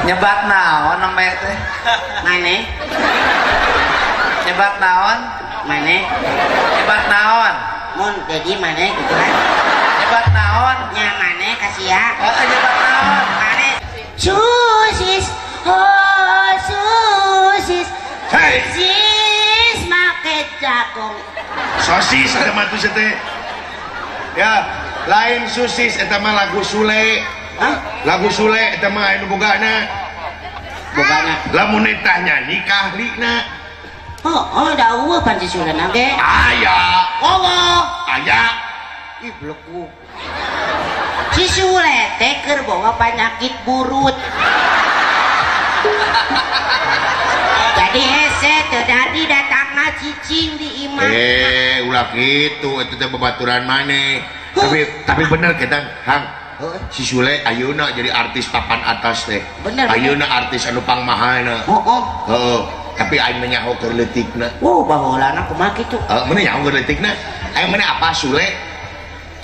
Nyebat naon namanya teh? Maneh. Nyebat naon? Maneh. Nyebat naon? Mun jadi maneh gitu kan. Nyebat naon? Nya maneh kasih ya. Heeh, nyebat naon? Maneh. Susis, oh susis. Hey. Sosis make jagung. Sosis eta mah tuh teh. Ya, lain sosis eta mah lagu Sule. Hah? Lagu Sule eta mah anu bogana. Bogana. Lamun eta nyanyi kahlina. Oh, oh da eueuh pan si Sule na ge. Aya. Oh, aya. Ih bleku. Si Sule teh keur bawa penyakit burut. Jadi hese teu dadi datangna cicing di imah. Ulah kitu eta teh babaturan maneh. Tapi bener kita Hang. Si Sule ayeuna jadi artis papan atas teh. Bener. Ayeuna artis anu pangmahalna. Heeh. Heeh. Tapi aing mah nyaho keur leutikna. Oh, baheulana kumaha kitu? Heeh, mun nyaho keur leutikna. Aing mah apa Sule?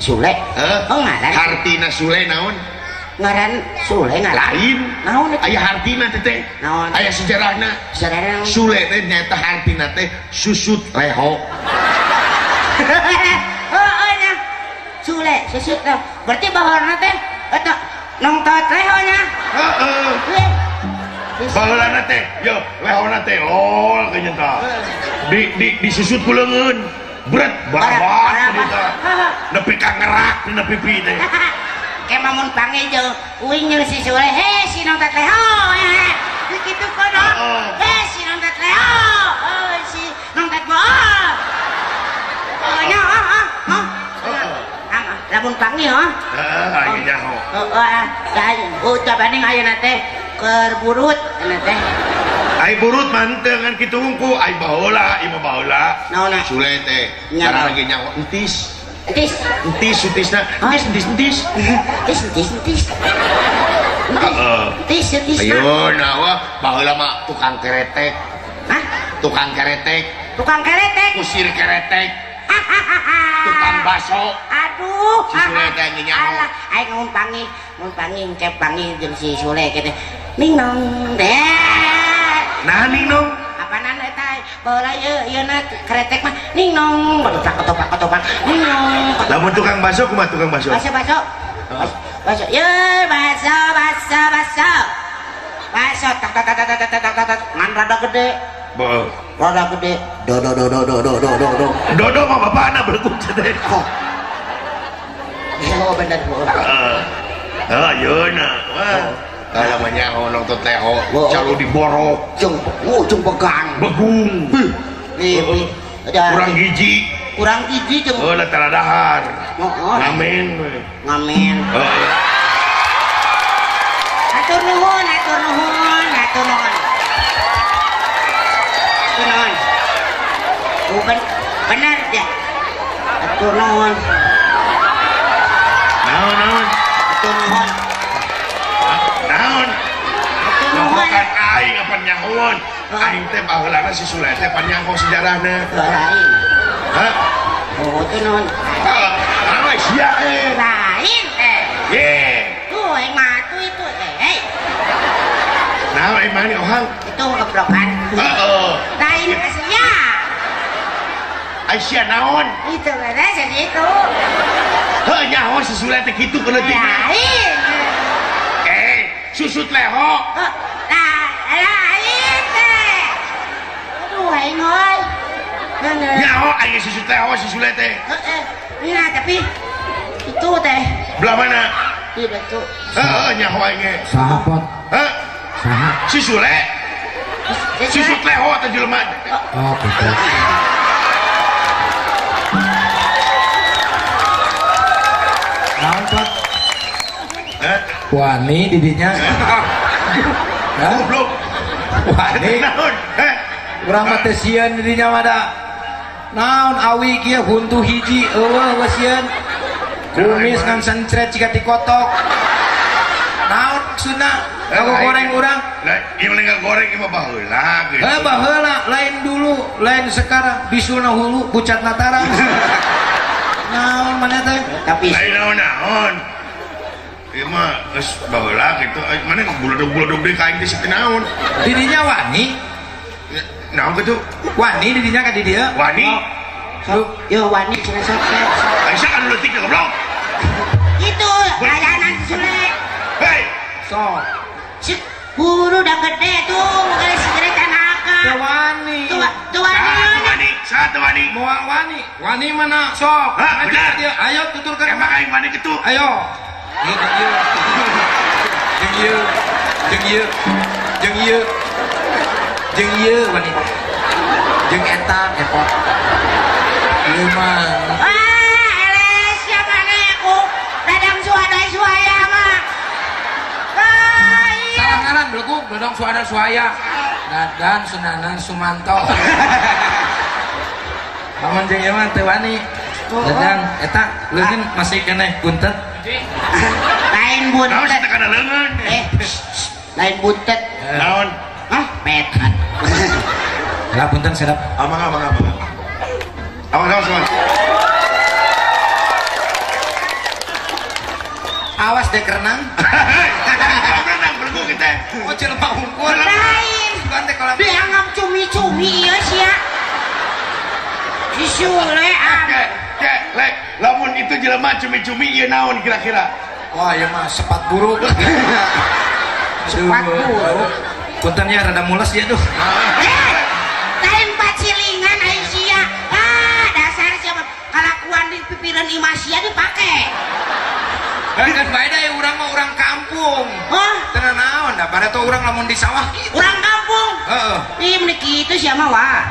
Sule? Heeh. Oh, ngaran. Hartina Sule naon? Ngaran Sule ngaran. Lain. Naon eta? Aya hartina teh teh. Naon? Aya sejarahna. Sejarahna. Sule teh nyaeta hartina teh susut leho. Heeh nya. Sule susut leho. Berarti baheulana teh eta nongtot leho nya. Heeh. Baheulana teh, yo lehona teh lol kayaknya tah. Di disusut ku leungeun. Bret barabat tah. Nepi ka ngerak dina pipi teh. Ke mamun panggil jeung uing jeung si Sule, he si nongtot leho. Kitu kono. He si nongtot leho. Oh si nongtot bohong. Oh nya oh oh. Lamun panggil oh. Heeh, aya nyaho. Heeh, da ucapaning ayeuna teh keur burut cenah teh. Ai burut mah henteu ngan kitu hungku, ai baheula, ieu mah baheula. Naonna? Sule teh, cara lagi nyaho entis. Entis. Entis entisna, entis entis entis. Entis entis entis. Heeh. Entis entis. Ayeuna wah baheula mah tukang keretek. Hah? Tukang keretek. Tukang keretek. Kusir keretek. Tukang baso. Aduh. Si Sule teh nyaho. Alah, aing mun panggil, cep panggil jeung si Sule kitu. Ning nong deh. Nah ning nong. Apaanan eta? Baheula ieu ieuna keretek mah ning nong ketoprak ketoprak ketoprak. Ning nong. Lamun tukang baso kumaha tukang baso? Baso baso. Baso. Ye baso baso baso. Baso tak tak tak tak tak tak tak ngan rada gede. Heeh. Rada gede. Do do do do do do do do do. Dodo mah bapana berkut teh. Oh. Oh bener. Heeh. Heeh ayeuna. Wah. Kalau nyaho nongtot leho, calu diborok, jeung jeung pegang, begung, kurang gizi, kurang gizi jeung, oh tara dahar, ngamen, ngamen, atur nuhun, atur nuhun, atur nuhun, atur nuhun, bukan benar ya, atur nuhun, naon naon, atur nuhun. Naon? Bukan aing apa nyahoan. Aing teh baheulana si Sule teh pan nyaho sejarahna. Lain. Hah? Oh, teh naon? Naon sia eh. Lain teh. Ye. Tuh aing mah tuh itu eh. Naon aing mah ohang? Itu keblokan. Heeh. Lain sia. Ai sia naon? Itu beres itu. Heuh nyaho si Sule teh kitu keleutikna. Lain. Susut leho. Lain teh. Aduh aing euy. Nyaho aing susut leho si Sule teh. Heeh. Nah, tapi itu teh. Belah mana? Di batu. Heeh, nyaho aing ge. Saha pot? Heh. Saha? Si Sule. Susut leho teh jelema. Oh, gitu. Naon pot? Wani didinya. Hah? Goblok. Wani. Naon? Heh. Urang mah teh sieun didinya mah da. Naon awi kieu huntu hiji eueuh we sieun. Kumis ngan sencret ciga dikotok. Naon maksudna? Ngago goreng urang. Lah, ieu mah goreng ieu mah baheula gitu. Heh baheula, lain dulu, lain sekarang. Bisulna hulu, pucatna tarang. Naon maneh teh? Tapi lain naon-naon. Ieu mah geus baheula kitu. Mana buledog-buledog deui ka aing teh sakieu naon. Didinya wani. Naon kitu? Wani didinya ka di dieu. Wani. Yo wani cenah sok. Aisyah kan leutik goblok. Itu layanan Sule. Hei, sok. Cik, buru udah gede tuh, kali segera tanaka. Wani. Tuh wani. Satu wani. Moal wani. Wani mana sok? Hah, benar. Ayo tuturkan. Emang aing wani kitu? Ayo. Jeung ieu. Jeung ieu. Jeung ieu. Jeung ieu wani. Jeung eta epot. Ieu mah. Ah, eles siapa aku? Dadang suada suaya mah. Ah, iya. Salah ngaran belegu, Dadang Suada Suaya. Dadan Sunanan Sumanto. Lamun jeung ieu mah teu wani. Dadang eta leungeun masih keneh buntet. Lain buntet. Naon sih kana leungeun? Lain buntet. Naon? Hah, metan. Lah punten sedap. Amang. Awas. Awas dek renang. Renang belegu kita. Oh jelema hungkul. Lain. Dianggap cumi-cumi ieu sia. Si Sule ah. Ke, lek, lamun itu jelema cumi-cumi ieu naon kira-kira? Wah, ieu mah sepat buruk. Sepat buruk. Punten ya rada mules ya tuh. Lain pacilingan ai sia. Ah, dasar siapa kalakuan di pipiran imah sia dipake. Kan bae da urang mah urang kampung. Hah? Teu naon da pada tuh urang lamun di sawah kitu. Urang kampung. Heeh. Ih, mun kitu sia mah wah.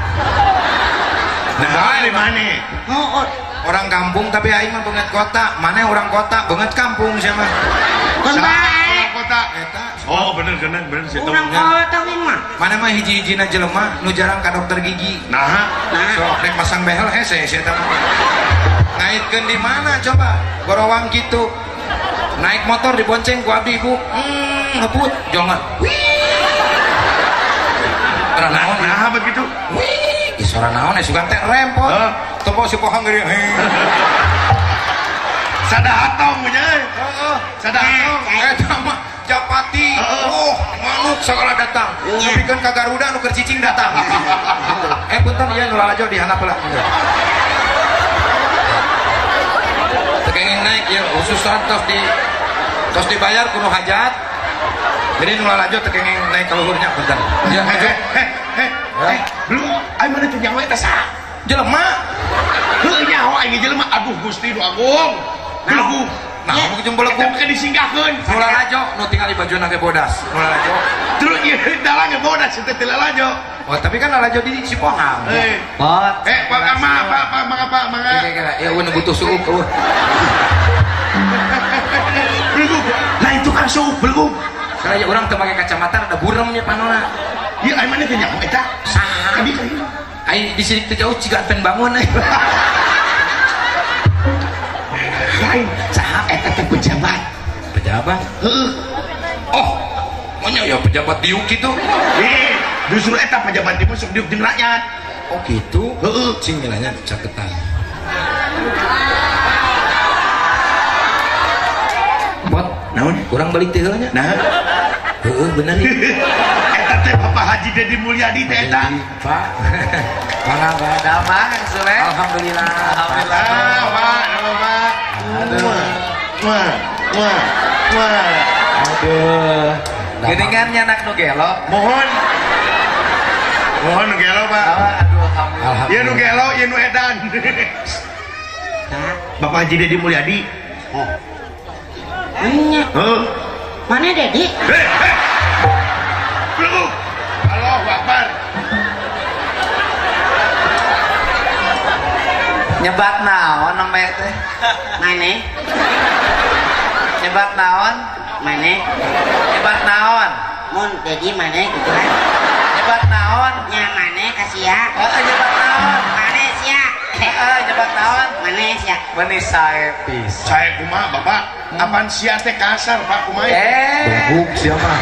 Nah, di mana? Oh, orang kampung tapi aing mah banget kota. Mana orang kota banget kampung sia mah. Kan bae. Orang kota. Eta. Oh, bener sih. Urang kota we mah. Mana mah hiji-hijina jelema nu jarang ka dokter gigi. Nah. Sok rek masang behel hese sia eta mah. Ngaitkeun di mana coba? Gorowang kitu. Naik motor dibonceng ku abdi ibu. Ngebut jangan. Wih. Naon nah begitu. Wih, suara naon ya sugan teh rempot. Tempo si pohon geuring. Sada hatong nya. Heeh. Sada hatong. Eta mah Japati. Oh, manuk segala datang. Nepikeun ka Garuda nu keur cicing datang. Punten ieu nu lalajo di handap heula. Teu kenging naik ieu khususan tos dibayar kudu hajat. Jadi nu lalajo teu kenging naik ka luhurnya punten. Ya, belum aing mana teu nyawa eta saha? Jelema. Heuh nyawa aing jelema. Aduh Gusti nu agung. Belegu. Nah, mun jeung belegu eta disinggahkeun. Nu lalajo nu tingali bajuna ge bodas. Nu lalajo. Terus ieu dalang ge bodas teh teu lalajo. Oh, tapi kan lalajo di Sipohang. Pot. Pak Pak mangga Pak, mangga. Kira-kira ya eueuh butuh suuk eueuh. Belegu. Lah itu kan suuk belegu. Saya urang teu make kacamata rada burem nya panona. Ieu aing mana teh nyaho eta? Saha? Abi ka ieu. Aing di sini teu jauh ciga pen bangun euy. Lain saha eta teh pejabat. Pejabat? Heeh. Oh, manya ya pejabat diuk kitu. Heh, justru eta pejabat diuk sok diuk jeung rakyat. Oh gitu. Heeh, cing nilainya caketan. Bot, naon? Kurang balik teh heula nya. Nah. Heeh, bener nih. Eta teh Bapak Haji Deddy Mulyadi teh eta. Pak. Mangga, Pak. Damang, Sule. Alhamdulillah. Alhamdulillah. Pak, Pak. Aduh. Wah, wah, wah. Aduh. Geuningan nyanak nu gelo. Mohon. Mohon nu gelo, Pak. Aduh, alhamdulillah. Ieu nu gelo, ieu nu edan. Bapak Haji Deddy Mulyadi. Oh. Nya. Heeh. Mana Dedi? Hei, hei. Belum. Allahu Akbar. Nyebat naon namanya teh? Mane? Nyebat naon? Mane? Nyebat naon? Mun Dedi mane gitu kan? Nyebat naon? Nya mane kasih ya. Heeh, nyebat naon? Mane sia. Heeh, nyebat naon? Mane sia. Meni sae pisan. Sae kumaha Bapak? Apaan sia teh kasar Pak kumaha? Bebuk sia mah.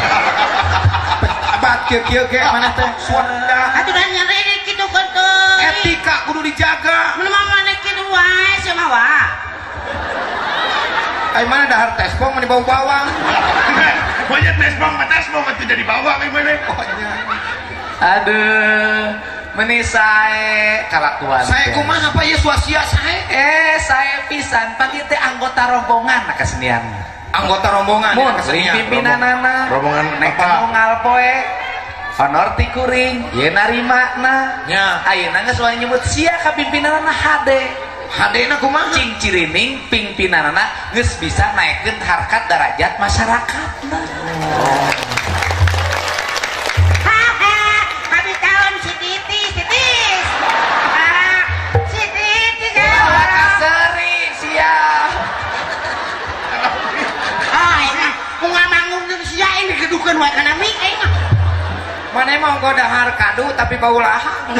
Pejabat kieu-kieu ge mana teh Sunda. Atuh da nyeri kitu teuing. Etika kudu dijaga. Mun mah mane kitu wae sia mah wah. Ai mana dahar tespong meni bau bawang. Banyak tespong mah tespong atuh jadi bawang ieu mah. Aduh, meni sae kalakuan. Sae kumaha apa ieu suasia sae? Sae pisan pagi teh anggota rombongan na kesenian. Anggota rombongan mun kesenian. Pimpinanana. Rombongan nek apa? Nunggal poe. Honor ti kuring, ieu narimana. Nya. Ayeuna geus wani nyebut sia ka pimpinanana hade. Hadena kumaha? Cing cirining pimpinanana geus bisa naekkeun harkat darajat masyarakatna. Haha, kami tahun si Titis, Titis. Ah, si Titis ya. Seri sia. Ah, ini bunga manggung jeung sia ini gedukeun wae kana mie aing mah. Mana mau nggo dahar kadu tapi bau lahang.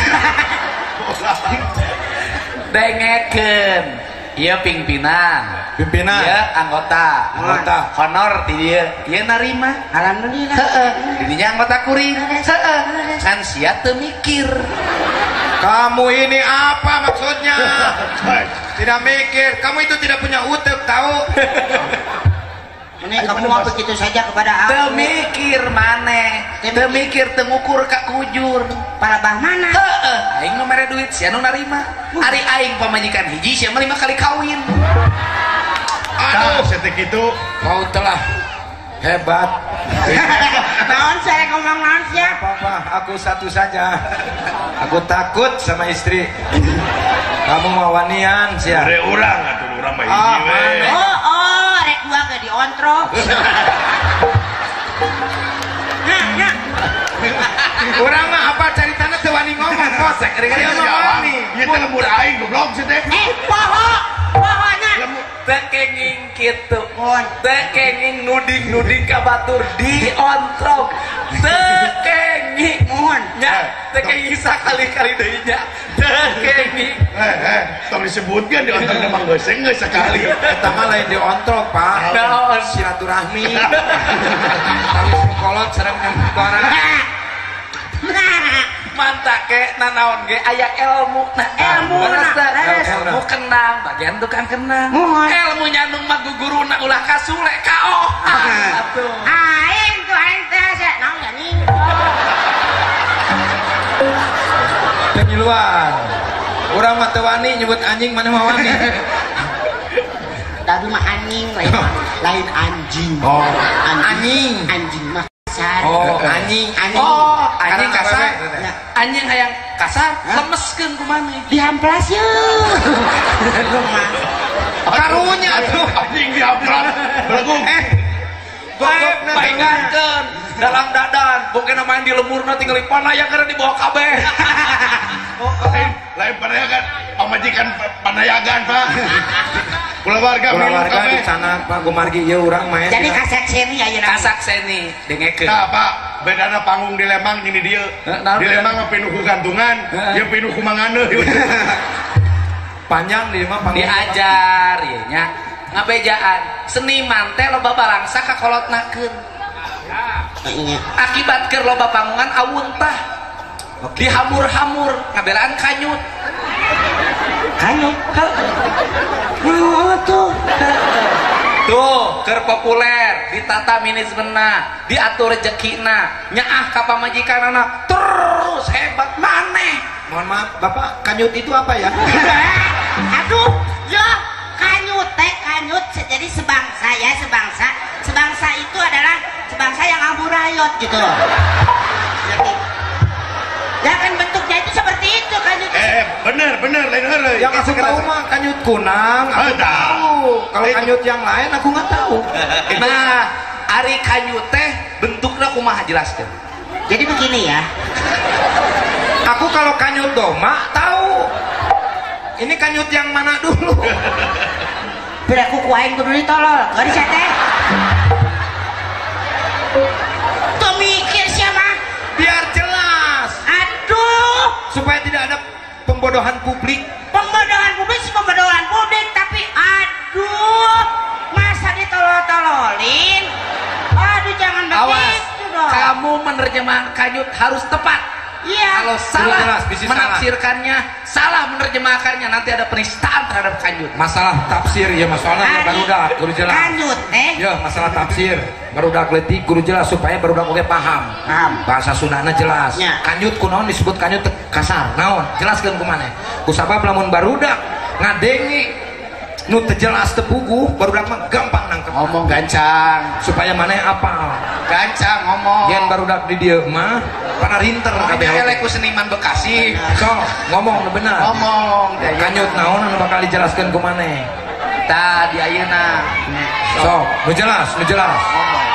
Dengekeun. Ieu pimpinan. Pimpinan. Ieu anggota. Anggota. Honor di dieu. Ieu narima. Alhamdulillah. Heeh. Di dinya anggota kuring. Heeh. Kan sia teu mikir. Kamu ini apa maksudnya? Tidak mikir. Kamu itu tidak punya utek, tahu? Ini kamu mau begitu saja kepada aku. Teu mikir maneh. Teu mikir teu ngukur ka kujur. Para bah mana? Heeh, aing nu mere duit sia nu narima. Ari aing pamajikan hiji sia mah 5 kali kawin. Aduh, setik itu kau telah hebat. Naon saya ngomong naon sia? Apa-apa, aku satu saja. Aku takut sama istri. Kamu mau wanian sia. Mere urang atuh urang mah hiji we. Oh, oh, rek dua ge diontrok. Nah, nah. Urang mah apa caritana teu wani ngomong kosek rek ieu mah wani. Ieu teh lembur aing goblok sih teh. Poho, pohona. Teu kenging kitu. Teu kenging nuding-nuding ka batur diontrok. Teu kenging mohon. Nya, teu kenging sakali-kali deui nya. Teu kenging. Tong disebutkeun diontrok mah geus geus sekali. Eta mah lain diontrok, Pak. Naon silaturahmi. Tawis kolot sareng nyempora. Mantap ke nanaon ge aya ilmu nah ilmu ilmu kenang bagian tukang kenang ilmu nyandung mah guguruna ulah kasule kaoh atuh aing tuh aing teh asa naon anjing pengiluan urang mah teu wani nyebut anjing maneh mah wani tapi mah anjing lain anjing. Oh anjing anjing mah kasar. Oh anjing anjing. Oh anjing kasar. Anjing hayang kasar lemeskeun ku maneh dihamplas yeuh. Lemas karunya tuh anjing dihamplas belegung paengankeun dalam dadan bongkena main di lemurna tinggal panayang karena dibawa kabeh. Lain panayagan pamajikan panayagan Pak. Kulawarga di sana Pak gumargi ieu urang main. Jadi kasak seni ayeuna. Kasak seni dengekeun. Tah Pak, bedana panggung di Lembang jeung di dieu. Di Lembang mah pinuh ku gantungan, ieu pinuh ku manganeuh. Panjang di mah panggung. Diajar ieu nya. Ngabejaan seniman teh loba balangsa ka kolotnakeun. Akibat keur loba panggungan awuntah. Dihamur-hamur ngabelaan kanyut. Kanyut. Oh, tuh. Tuh, keur populer, ditata manajemenna, diatur rezekina, nyaah ka pamajikanana, terus hebat maneh. Mohon maaf, Bapak, kanyut itu apa ya? Aduh, ya kanyut teh kanyut jadi sebangsa ya, sebangsa. Sebangsa itu adalah sebangsa yang amburayot gitu loh. Ya kan bentuknya itu seperti itu kanyut. Bener lain heureuy. Yang aku tahu mah kanyut kunang, aku tahu. Kalau kanyut yang lain aku nggak tahu. Nah, ari kanyut teh bentuknya kumaha jelaskeun. Jadi begini ya. Aku kalau kanyut doma tahu. Ini kanyut yang mana dulu? Beraku ku aing kudu ditolol. Gak teh. Tuh mikir siapa? Biar jelas. Aduh, supaya tidak ada pembodohan publik. Pembodohan publik sih pembodohan publik, tapi aduh, masa ditolol-tololin? Aduh, jangan Awas, begitu dong. Kamu menerjemahkan kanyut harus tepat. Iya. Kalau salah jelas, menafsirkannya, salah menerjemahkannya, nanti ada penistaan terhadap kanjut. Masalah tafsir ya masalahnya barudak kudu jelas. Kanjut teh. Ya masalah tafsir barudak leutik kudu jelas supaya barudak oge paham. Paham. Bahasa Sundana jelas. Ya. Kanjut kunaon disebut kanjut kasar. Naon? Jelaskeun ku maneh. Kusabab lamun barudak ngadengi nu teu jelas teu puguh barudak mah gampang nangkep. Ngomong gancang supaya maneh apal. Gancang ngomong. Yen barudak di dieu mah panarinter kabeh. Elek ku seniman Bekasi. Sok ngomong nu bener. Ngomong. Kanjut naon anu bakal dijelaskeun ku maneh? Tah di ayeuna. Sok, nu jelas, nu jelas. Ngomong.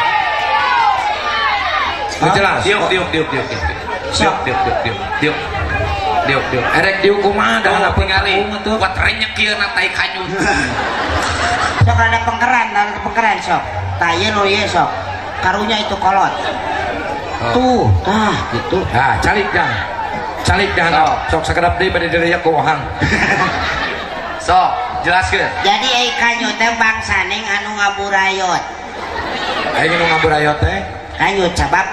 Nu jelas. Diuk diuk diuk diuk diuk. Sok diuk diuk diuk diuk. Diuk diuk. Erek diuk kumaha da tingali. Kuat renyek ieu na tai kanjut. Sok ada pengkeran sok. Tah ieu nu ieu sok. Karunya itu kolot. Tuh, tah gitu. Ah, calik dah. Calik dah. Sok sakedap deui bade direyak ku ohang. Sok, jelaskeun. Jadi ai kanjut teh bangsaning anu ngaburayot. Ai nu ngaburayot teh? Kanjut sabab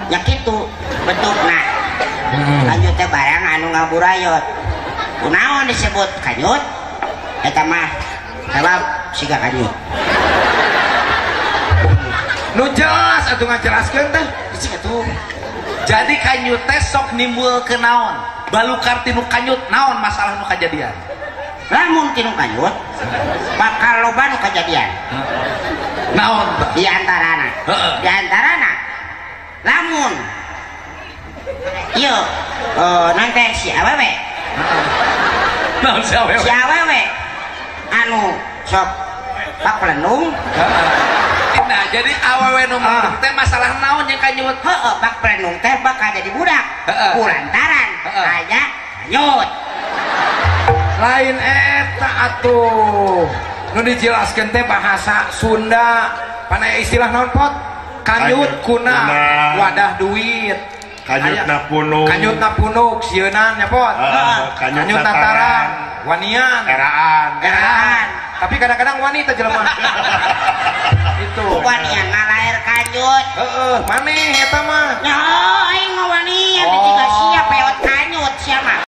nya kitu bentukna. Kanjut teh barang anu ngaburayot. Kunaon disebut kanjut? Eta mah sabab siga kanjut. Nu jelas atuh ngajelaskeun teh. Atuh. Jadi kanjut teh sok nimbul ke naon? Balukar tinu kanjut naon masalah nu kajadian? Lamun tinu kanjut bakal loba nu kajadian. Naon? Di antarana. Di antarana lamun ieu nanti si awewe. Naon si awewe? Si awewe anu sok paklendung. Nah, jadi awewe nu mendung teh masalah naon jeung kanjut? Heeh, bak pelendung teh bakal jadi budak. Kulantaran aya kanjut. Lain eta atuh. Nu dijelaskeun teh bahasa Sunda. Pan aya istilah naon pot? Kanjut kuna wadah duit. Kanjutna punuk. Kanjutna punuk sieunan nya pot. Kanjutna tarang, wanian, eraan. Eraan. Tapi kadang-kadang wanita jelema. Itu. Wanian ngalair kanjut. Heeh, maneh eta mah. Nya aing mah wanian jiga sia.